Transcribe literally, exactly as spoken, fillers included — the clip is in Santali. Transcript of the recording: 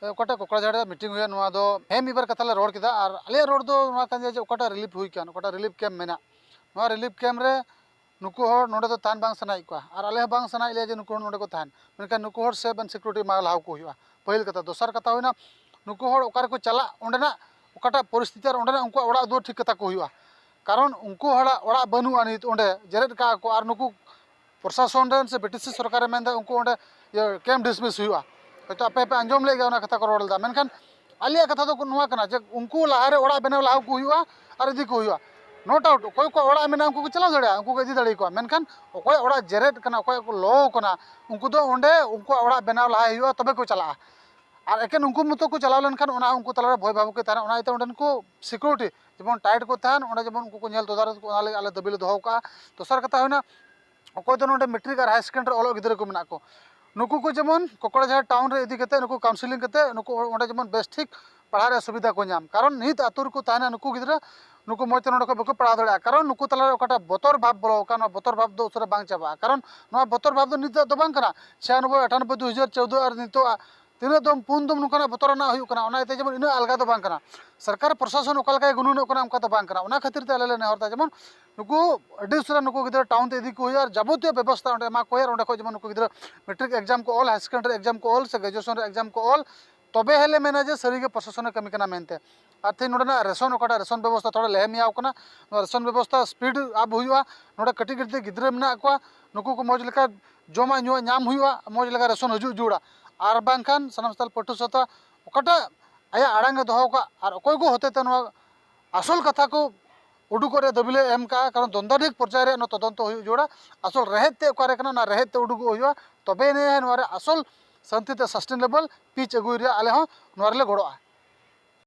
ᱚᱠᱟᱴᱟᱜ ᱠᱚᱠᱲᱟᱡᱷᱟᱲ ᱨᱮ ᱢᱤᱴᱤᱝ ᱦᱩᱭᱟ, ᱱᱚᱣᱟ ᱫᱚ ᱦᱮᱸ ᱢᱤᱫ ᱵᱟᱨ ᱠᱟᱛᱷᱟ ᱞᱮ ᱨᱚᱲ ᱠᱮᱫᱟ᱾ ᱟᱨ ᱟᱞᱮᱭᱟᱜ ᱨᱚᱲ ᱫᱚ ᱱᱚᱣᱟ ᱠᱟᱱ ᱜᱮᱭᱟ ᱡᱮ ᱚᱠᱟᱴᱟᱜ ᱨᱤᱞᱤᱯ ᱦᱩᱭ ᱠᱟᱱ, ᱚᱠᱟᱴᱟᱜ ᱨᱤᱞᱤᱯ ᱠᱮᱢᱯ ᱢᱮᱱᱟᱜ, ᱱᱚᱣᱟ ᱨᱤᱞᱤᱯ ᱠᱮᱢᱯ ᱨᱮ ᱱᱩᱠᱩ ᱦᱚᱲ ᱱᱚᱰᱮ ᱫᱚ ᱛᱟᱦᱮᱱ ᱵᱟᱝ ᱥᱟᱱᱟᱭᱮᱫ ᱠᱚᱣᱟ, ᱟᱨ ᱟᱞᱮ ᱦᱚᱸ ᱵᱟᱝ ᱥᱟᱱᱟᱭᱮᱫ ᱞᱮᱭᱟ ᱡᱮ ᱱᱩᱠᱩ ᱦᱚᱲ ᱱᱚᱰᱮ ᱠᱚ ᱛᱟᱦᱮᱱ᱾ ᱢᱮᱱᱠᱷᱟᱱ ᱱᱩᱠᱩ ᱦᱚᱲ ᱥᱮᱯ ᱮᱱᱰ ᱥᱤᱠᱩᱨᱤᱴᱤ ᱮᱢᱟ ᱞᱟᱦᱟ ᱠᱚ ᱦᱩᱭᱩᱜᱼᱟ, ᱯᱟᱹᱦᱤᱞ ᱠᱟᱛᱷᱟ᱾ ᱫᱚᱥᱟᱨ ᱠᱟᱛᱷᱟ ᱦᱩᱭᱱᱟ, ᱱᱩᱠᱩ ᱦᱚᱲ ᱚᱠᱟ ᱨᱮᱠᱚ ᱪᱟᱞᱟᱜ, ᱚᱸᱰᱮᱱᱟᱜ ᱚᱠᱟᱴᱟᱜ ᱯᱚᱨᱤᱥᱛᱷᱤᱛᱤ ᱟᱨ ᱚᱸᱰᱮᱱᱟᱜ ᱩᱱᱠᱩᱣᱟᱜ ᱚᱲᱟᱜ ᱫᱩᱣᱟᱹᱨ ᱴᱷᱤᱠ ᱠᱟᱛᱟ ᱠᱚ ᱦᱩᱭᱩᱜᱼᱟ᱾ ᱠᱟᱨᱚᱱ ᱩᱱᱠᱩ ᱦᱚᱲᱟᱜ ᱚᱲᱟᱜ ᱵᱟᱹᱱᱩᱜᱼᱟ ᱱᱤᱛ, ᱚᱸᱰᱮ ᱡᱮᱨᱮᱫ ᱠᱟᱜᱼᱟ ᱠᱚ, ᱟᱨ ᱱᱩᱠᱩ ᱯᱨᱚᱥᱟᱥᱚᱱ ᱨᱮᱱ ᱥᱮ ᱵᱨᱤᱴᱤᱥ ᱥᱚᱨᱠᱟᱨᱮ ᱢᱮᱱᱫᱟ ᱩᱱᱠᱩ ᱚᱸᱰᱮ ᱤᱭᱟᱹ ᱠᱮᱢᱯ ᱰᱤᱥᱢᱤᱥ ᱦᱩᱭᱩᱜᱼᱟ᱾ ᱦᱚᱭᱛᱳ ᱟᱯᱮ ᱯᱮ ᱟᱸᱡᱚᱢ ᱞᱮᱫ ᱜᱮᱭᱟ ᱚᱱᱟ ᱠᱟᱛᱷᱟ ᱠᱚ ᱨᱚᱲ ᱞᱮᱫᱟ, ᱢᱮᱱᱠᱷᱟᱱ ᱟᱞᱮᱭᱟᱜ ᱠᱟᱛᱷᱟ ᱫᱚ ᱱᱚᱣᱟ ᱠᱟᱱᱟ ᱡᱮ ᱩᱱᱠᱩ ᱞᱟᱦᱟᱨᱮ ᱚᱲᱟᱜ ᱵᱮᱱᱟᱣ ᱞᱟᱦᱟ ᱠᱚ ᱦᱩᱭᱩᱜᱼᱟ ᱟᱨ ᱤᱫᱤ ᱠᱚ ᱦᱩᱭᱩᱜᱼᱟ᱾ ᱱᱳ ᱰᱟᱣᱩᱴ ᱚᱠᱚᱭ ᱠᱚᱣᱟᱜ ᱚᱲᱟᱜ ᱢᱮᱱᱟᱜᱼᱟ ᱩᱱᱠᱩ ᱠᱚ ᱪᱟᱞᱟᱣ ᱫᱟᱲᱮᱭᱟᱜᱼᱟ, ᱩᱱᱠᱩ ᱠᱚ ᱤᱫᱤ ᱫᱟᱲᱮᱭᱟᱠᱚᱣᱟ, ᱢᱮᱱᱠᱷᱟᱱ ᱚᱠᱚᱭᱟᱜ ᱚᱲᱟᱜ ᱡᱮᱨᱮᱫ ᱠᱟᱱᱟ, ᱚᱠᱚᱭᱟᱜ ᱠᱚ ᱞᱚ ᱠᱟᱱᱟ, ᱩᱱᱠᱩ ᱫᱚ ᱚᱸᱰᱮ ᱩᱱᱠᱩᱣᱟᱜ ᱚᱲᱟᱜ ᱵᱮᱱᱟᱣ ᱞᱟᱦᱟᱭ ᱦᱩᱭᱩᱜᱼᱟ, ᱛᱚᱵᱮ ᱠᱚ ᱪᱟᱞᱟᱜᱼᱟ᱾ ᱟᱨ ᱮᱠᱮᱱ ᱩᱱᱠᱩ ᱢᱚᱛᱚ ᱠᱚ ᱪᱟᱞᱟᱣ ᱞᱮᱱᱠᱷᱟᱱ ᱚᱱᱟ ᱩᱱᱠᱩ ᱛᱟᱞᱟᱨᱮ ᱵᱷᱚᱭ ᱵᱷᱟᱵᱽ ᱠᱚ ᱛᱟᱦᱮᱱᱟ᱾ ᱚᱱᱟ ᱤᱭᱟᱹᱛᱮ ᱚᱸᱰᱮᱱ ᱠᱚ ᱥᱤᱠᱩᱨᱤᱴᱤ ᱡᱮᱢᱚᱱ ᱴᱟᱭᱤᱴ ᱠᱚ ᱛᱟᱦᱮᱱ, ᱚᱸᱰᱮ ᱡᱮᱢᱚᱱ ᱩᱱᱠᱩ ᱠᱚ ᱧᱮᱞ ᱛᱚᱫᱟᱨᱚᱛ ᱠᱚ, ᱚᱱᱟ ᱞᱟᱹᱜᱤᱫ ᱟᱞᱮ ᱫᱟᱹᱵᱤ ᱞᱮ ᱫᱚᱦᱚ ᱠᱟᱜᱼᱟ᱾ ᱫᱚᱥᱟᱨ ᱠᱟᱛᱷᱟ ᱦᱩᱭᱱᱟ, ᱚᱠᱚᱭ ᱫᱚ ᱱᱚᱰᱮ ᱢᱮᱴᱨᱤᱠ ᱟᱨ ᱦᱟᱭ ᱥᱮᱠᱮᱱᱰᱟᱨᱤ ᱚᱞᱚᱜ ᱜᱤᱫᱽᱨᱟᱹ ᱠᱚ ᱢᱮᱱᱟᱜ ᱠᱚ, ᱱᱩᱠᱩ ᱠᱚ ᱡᱮᱢᱚᱱ ᱠᱚᱠᱲᱟᱡᱷᱟᱲ ᱴᱟᱣᱩᱱ ᱨᱮ ᱤᱫᱤ ᱠᱟᱛᱮ ᱱᱩᱠᱩ ᱠᱟᱣᱩᱱᱥᱮᱞᱤᱝ ᱠᱟᱛᱮ ᱱᱩᱠᱩ ᱚᱸᱰᱮ ᱡᱮᱢᱚᱱ ᱵᱮᱥ ᱴᱷᱤᱠ ᱯᱟᱲᱦᱟᱣ ᱨᱮᱭᱟᱜ ᱥᱩᱵᱤᱫᱷᱟ ᱠᱚ ᱧᱟᱢ, ᱠᱟᱨᱚᱱ ᱱᱤᱛ ᱟᱛᱳ ᱨᱮᱠᱚ ᱛᱟᱦᱮᱱᱟ ᱱᱩᱠᱩ ᱜᱤᱫᱽᱨᱟᱹ, ᱱᱩᱠᱩ ᱢᱚᱡᱽ ᱛᱮ ᱱᱚᱰᱮ ᱠᱷᱚᱱ ᱵᱟᱠᱚ ᱯᱟᱲᱦᱟᱣ ᱫᱟᱲᱮᱭᱟᱜᱼᱟ᱾ ᱠᱟᱨᱚᱱ ᱱᱩᱠᱩ ᱛᱟᱞᱟᱨᱮ ᱚᱠᱟᱴᱟᱜ ᱵᱚᱛᱚᱨ ᱵᱷᱟᱵᱽ ᱵᱚᱞᱚ ᱟᱠᱟᱱ, ᱱᱚᱣᱟ ᱵᱚᱛᱚᱨ ᱵᱷᱟᱵᱽ ᱫᱚ ᱩᱥᱟᱹᱨᱟ ᱵᱟᱝ ᱪᱟᱵᱟᱜᱼᱟ᱾ ᱠᱟᱨᱚᱱ ᱱᱚᱣᱟ ᱵᱚᱛᱚᱨ ᱵᱷᱟᱵᱽ ᱫᱚ ᱱᱤᱛᱚᱜ ᱫᱚ ᱵᱟᱝ ᱠᱟᱱᱟ, ᱪᱷᱤᱭᱟᱱᱚᱵᱵᱳᱭ, ᱟᱴᱷᱟᱱᱚᱵᱵᱳᱭ, ᱫᱩ ᱦᱟᱡᱟᱨ ᱪᱳᱫᱽᱫᱳ ᱟᱨ ᱱᱤᱛᱚᱜ ᱛᱤᱱᱟᱹᱜ ᱫᱚᱢ ᱯᱩᱱ ᱫᱚᱢ ᱱᱚᱝᱠᱟᱱᱟᱜ ᱵᱚᱛᱚᱨ ᱟᱱᱟᱜ ᱦᱩᱭᱩᱜ ᱠᱟᱱᱟ, ᱚᱱᱟ ᱤᱭᱟᱹᱛᱮ ᱡᱮᱢᱚᱱ ᱤᱱᱟᱹᱜ ᱟᱞᱜᱟ ᱫᱚ ᱵᱟᱝ ᱠᱟᱱᱟ᱾ ᱥᱚᱨᱠᱟᱨ ᱯᱨᱚᱥᱟᱥᱚᱱ ᱚᱠᱟ ᱞᱮᱠᱟᱭ ᱜᱩᱱᱟᱹᱱᱚᱜ ᱠᱟᱱᱟ ᱚᱱᱠᱟ ᱫᱚ ᱵᱟᱝ ᱠᱟᱱᱟ᱾ ᱚᱱᱟ ᱠᱷᱟᱹᱛᱤᱨ ᱛᱮ ᱟᱞᱮ ᱞᱮ ᱱᱮᱦᱚᱨ ᱮᱫᱟ ᱡᱮᱢᱚᱱ ᱱᱩᱠᱩ ᱟᱹᱰᱤ ᱩᱥᱟᱹᱨᱟ ᱱᱩᱠᱩ ᱜᱤᱫᱽᱨᱟᱹ ᱴᱟᱣᱩᱱ ᱛᱮ ᱤᱫᱤ ᱠᱚ ᱦᱩᱭᱩᱜᱼᱟ ᱟᱨ ᱡᱟᱵᱚᱛᱤᱭᱚ ᱵᱮᱵᱚᱥᱛᱷᱟ ᱚᱸᱰᱮ ᱮᱢᱟ ᱠᱚ ᱦᱩᱭᱩᱜᱼᱟ᱾ ᱟᱨ ᱚᱸᱰᱮ ᱠᱷᱚᱱ ᱡᱮᱢᱚᱱ ᱱᱩᱠᱩ ᱜᱤᱫᱽᱨᱟᱹ ᱢᱮᱴᱨᱤᱠ ᱮᱠᱡᱟᱢ ᱠᱚ ᱚᱞ, ᱦᱟᱭ ᱥᱮᱠᱮᱱᱰᱟᱨᱤ ᱮᱠᱡᱟᱢ ᱠᱚ ᱚᱞ ᱥᱮ ᱜᱨᱮᱡᱩᱭᱮᱥᱚᱱ ᱨᱮ ᱮᱠᱡᱟᱢ ᱠᱚ ᱚᱞ, ᱛᱚᱵᱮ ᱦᱮᱸ ᱞᱮ ᱢᱮᱱᱟ ᱡᱮ ᱥᱟᱹᱨᱤᱜᱮ ᱯᱨᱚᱥᱟᱥᱚᱱᱮ ᱠᱟᱹᱢᱤ ᱠᱟᱱᱟ ᱢᱮᱱᱛᱮ᱾ ᱟᱨ ᱛᱮᱦᱮᱧ ᱱᱚᱰᱮᱱᱟᱜ ᱨᱮᱥᱚᱱ, ᱚᱠᱟᱴᱟᱜ ᱨᱮᱥᱚᱱ ᱵᱮᱵᱚᱥᱛᱷᱟ ᱛᱷᱚᱲᱟ ᱞᱮᱦᱮᱢᱤᱭᱟᱣ ᱠᱟᱱᱟ, ᱱᱚᱣᱟ ᱨᱮᱥᱚᱱ ᱵᱮᱵᱚᱥᱛᱷᱟ ᱥᱯᱤᱰ ᱟᱯ ᱦᱩᱭᱩᱜᱼᱟ᱾ ᱱᱚᱰᱮ ᱠᱟᱹᱴᱤᱡ ᱠᱟᱹᱴᱤᱡ ᱛᱮ ᱜᱤᱫᱽᱨᱟᱹ ᱢᱮᱱᱟᱜ ᱠᱚᱣᱟ, ᱱᱩᱠᱩ ᱠᱚ ᱢᱚᱡᱽ ᱞᱮᱠᱟ ᱡᱚᱢᱟᱜ ᱧᱩᱣᱟᱜ ᱧᱟᱢ ᱦᱩᱭᱩᱜᱼᱟ, ᱢᱚᱡᱽ ᱞᱮᱠᱟ ᱨᱮᱥᱚᱱ ᱦᱤᱡᱩᱜ ᱡᱟᱹᱨᱩᱲᱟ᱾ ᱟᱨ ᱵᱟᱝᱠᱷᱟᱱ ᱥᱟᱱᱟᱢ ᱥᱟᱱᱛᱟᱲ ᱯᱟᱹᱴᱷᱩᱣᱟᱹ ᱥᱟᱶᱛᱟ ᱚᱠᱟᱴᱟᱜ ᱟᱭᱟᱜ ᱟᱲᱟᱝ ᱮ ᱫᱚᱦᱚ ᱟᱠᱟᱫ ᱟᱨ ᱚᱠᱚᱭ ᱠᱚ ᱦᱚᱛᱮ ᱛᱮ ᱱᱚᱣᱟ ᱟᱥᱚᱞ ᱠᱟᱛᱷᱟ ᱠᱚ ᱩᱰᱩᱠᱚᱜ ᱨᱮᱭᱟᱜ ᱫᱟᱹᱵᱤ ᱞᱮ ᱮᱢ ᱠᱟᱜᱼᱟ, ᱠᱟᱨᱚᱱ ᱫᱚᱱᱫᱟᱰᱤᱦ ᱯᱚᱨᱡᱟᱭ ᱨᱮᱭᱟᱜ ᱱᱚᱣᱟ ᱛᱚᱫᱚᱱᱛᱚ ᱦᱩᱭᱩᱜ ᱡᱟᱹᱨᱩᱲᱟ᱾ ᱟᱥᱚᱞ ᱨᱮᱦᱮᱫ ᱛᱮ ᱚᱠᱟᱨᱮ ᱠᱟᱱᱟ, ᱚᱱᱟ ᱨᱮᱦᱮᱫ ᱛᱮ ᱩᱰᱩᱠᱚᱜ ᱦᱩᱭᱩᱜᱼᱟ, ᱛᱚᱵᱮ ᱟᱹᱱᱤᱡ ᱱᱚᱣᱟ ᱨᱮ ᱟᱥᱚᱞ ᱥᱟᱱᱛᱤ ᱛᱮ ᱥᱟᱥᱴᱮᱱᱮᱵᱚᱞ ᱯᱤᱪ ᱟᱹᱜᱩᱭ ᱨᱮᱭᱟᱜ ᱟᱞᱮ ᱦᱚᱸ ᱱᱚᱣᱟ ᱨᱮᱞᱮ ᱜᱚᱲᱚᱜᱼᱟ᱾